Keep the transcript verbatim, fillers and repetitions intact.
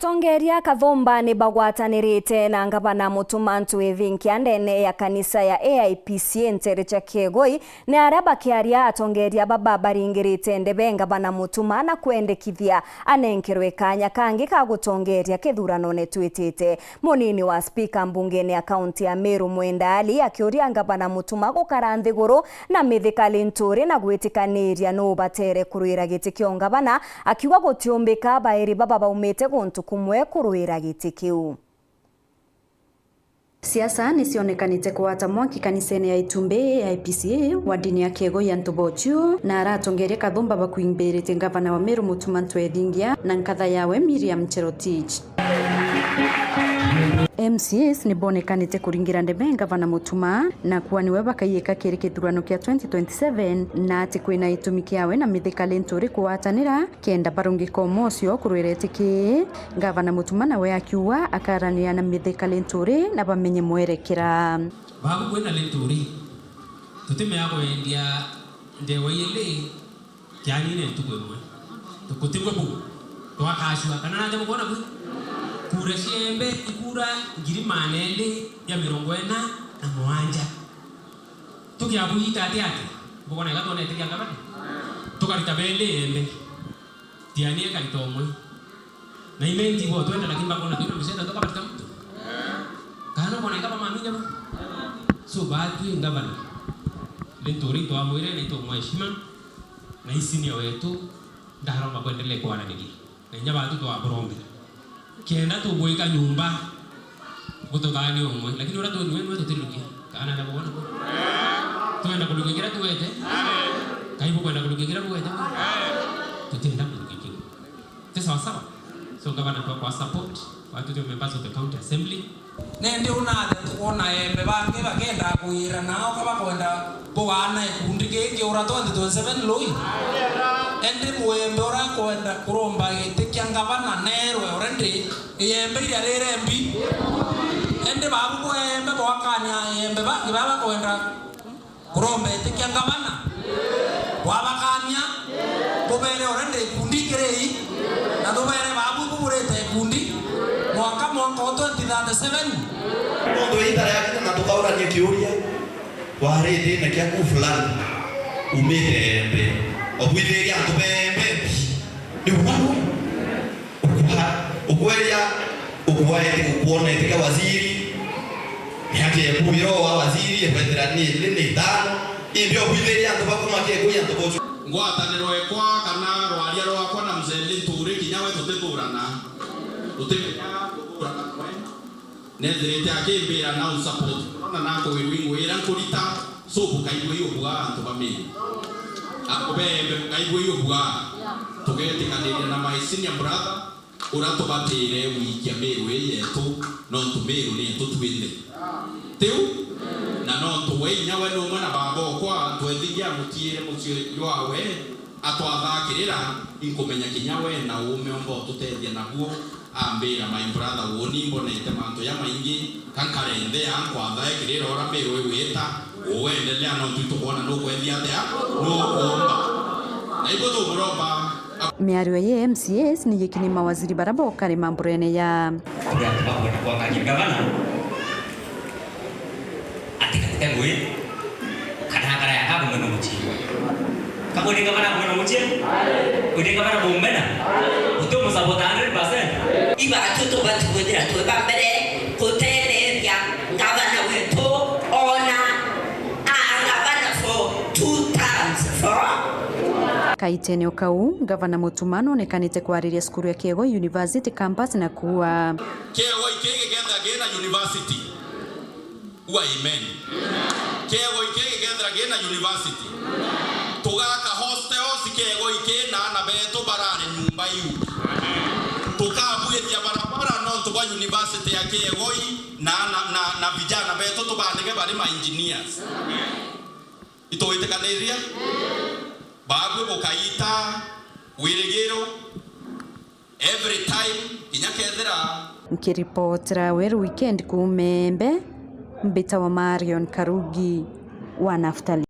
Atongeria Kathumba ni bagwatanirite na Ngavana Mutuma M'Ethingia ndene ya kanisa ya A I P C A nteere cia Kiegoi, na aria bakiaria, atongeria baba baringirite ndebe Ngavana Mutuma na kwendekithia anenkerwe kaanya kangi ka gutongeria kithuranone twitite. Munini wa spika mbungene ya kaunti ya Meru Mwenda Ali akiuria Ngavana Mutuma gukara nthiguru na Mithika Linturi na gwitikaniria nuu batere kurwira giti kia ungavana, akiuga gutiumbika bairi baba baumite guntu kumwe kurwira giti kiu. Siasa ni cionekanite kugwata mwanki kanisene ya Itumbi A I P C A, wardini ya Kiegoi ya Ntubochu, na aratongeria Kathumba bakuimbirite ngavana wa Meru Mutuma M'Ethingia na nkatha yawe Miriam Cherotich. M C As ni bonekanite kuringira ndebe Ngavana Mutuma na kuua niwe bakaiyika kiri kithurano kia twenty twenty-seven, na ati kwina itumi kiawe na Mithika Linturi kugwatanira kenda barungika umwe ucio kurwira giti kii. Ngavana Mutuma nawe akiuga akaraniria na Mithika Linturi na bamenye mwerekera. Babu kwina Linturi, tutimea kwendia ndewa ili kianine ntuku imwe. Tukutigwe bu. Twakashua. Kana naja bukwona bu? Kura cia Embe ikura ngiri magana eli ya mirongo ina na mugwanja. Tukiabwita ati ati? Bukwona ega twonete kia ngavana? Tukarita beli Embe. Tiania ikarita umwe. Na imenti bo twenda, lakini bakona twina msenda tukabarita muntu. Kana ukwona ega bamaminya ba? So, batwi ngavana. Linturi twamwire na itwamwa heshima. Na isi ni wetu, ndaromba kwendelee kwaraniria. Na inya batu twaburombira. Kenda tubwika nyumba, gututhania umwe. Lakini uria tuni we niwe tutirukia. Kana na bwana. Twenda kurukia kira tuwete. Kai bukwenda kurukia kira buwete. Tutienda kurukia kira. Ti sawa sawa? So, ngavana twakwa support, watu twe members of the county assembly. Nindi unathe tukwona Embe bangi bakenda kwira nao ka bakwenda bugaana ikundi kii kiura twenty twenty-seven lui. Indi Muembe uria kwenda kuromba giti kia ngavana nerwe already, Iembe iria rire mbi. Indi babu Buembe bwakania Iembe bangi baba bakwenda kuromba giti kia ngavana, wabakania, bubere already ikundi kiri ii, na tubere babu buburite ikundi mwanka mwanka wa twenty thirty-seven. Nontu itara yakinya na tukaurania kiuria, wari thina kiaku fulani, umite Embe, obwithiria antu ba Embe mbi, ni buu? Ukwa-, ukweria, ukwaete, ukwonete ka waziri, miaka yaku iro wa waziri, ebwethera ni ili ni itano, imbi obwithiria antu baku makiekui antu bocu. Ngwataniro ekwa kana rwaria rwakwa na Mzee Linturi kinya we tutithurana. Tutimenya kuthurana nawe. Nethirite akimbira na usupport. Urona nakwirwa ingwira nkurita, so bukaigua iubua antu ba Meru. Antu ba Embe bukaigua iubua. Tugetikaniria na my senior brother, uria tubatire gwikia Meru ii yetu, nontu Meru ni yetu twinthe. Tiu? Na nontu we inya we ni umwe na baba okwa, twethigia amutiire mucii jwawe, atwathakirira, inkumenya kinya we na uume omba ututethia naguo, ambira, my brother, uuni mbonete mantu jamaingi, ka nkare nthi ya nkwatha ekirira uria Meru igwita, uendelea nontu itukwona nukwethia atia, nukuumba. Na ibu tumuromba. Miario ya M C As ni gikini mawaziri baria bokare mamburene ya. Kuri antu bakwenda kwakagia ngavana, ati katika ngui, kana akara ya kabu mwena mucii. Kabu ni ngavana mwena mucii? Udi ngavana mumena? Uti umusapota hundred percent? Iba atu tubati kwithira twi ba mbere kutetheria ngavana wetu, ona a ngavana for two terms, for Kaitene o kau, Ngavana Mutuma nonekanite kwariria cukuru ya Kiegoi University Campus na kuuga. Kiegoi kii gikethira kina university. Uga amen. Kiegoi kii gikethira kina university. Tugaka hostels Kiegoi kii na aana betu barare nyumba iu. Tukabwithia barabara nontu bwa university ya Kiegoi na, na, na, na vijana betu tubandike bari ma engineers. Itwitikaniria? Babu bukaita wirigiro every time, kinya kethira. Nkiripotera Weru Weekend kuuma Embe, mbitawa Marion Karugi wa Naftali.